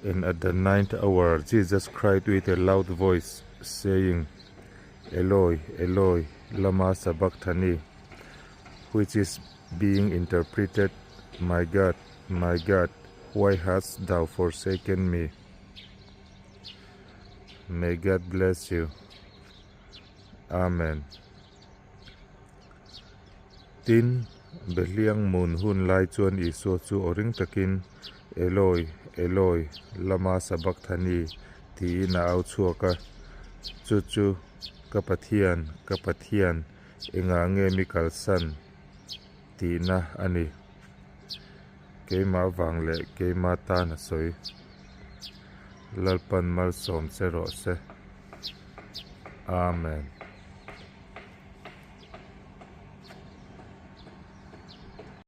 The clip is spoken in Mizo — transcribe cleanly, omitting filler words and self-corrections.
And at the ninth hour Jesus cried with a loud voice, saying, Eloi, Eloi, lama sabachthani, which is being interpreted, My God, my God, why hast thou forsaken me? May God bless you. Amen. Tin, Behliang mun hun lai chuan Isua chu aw ring takin, Eloi, Eloi, lama sabachthani, tiin a au chhuak a. Chu chu, Ka Pathian, ka Pathian, engah nge mi kalsan? tihna a ni. Keimah vang leh keimah tan a sawi. Lalpan malsawm che rawh se. Amen.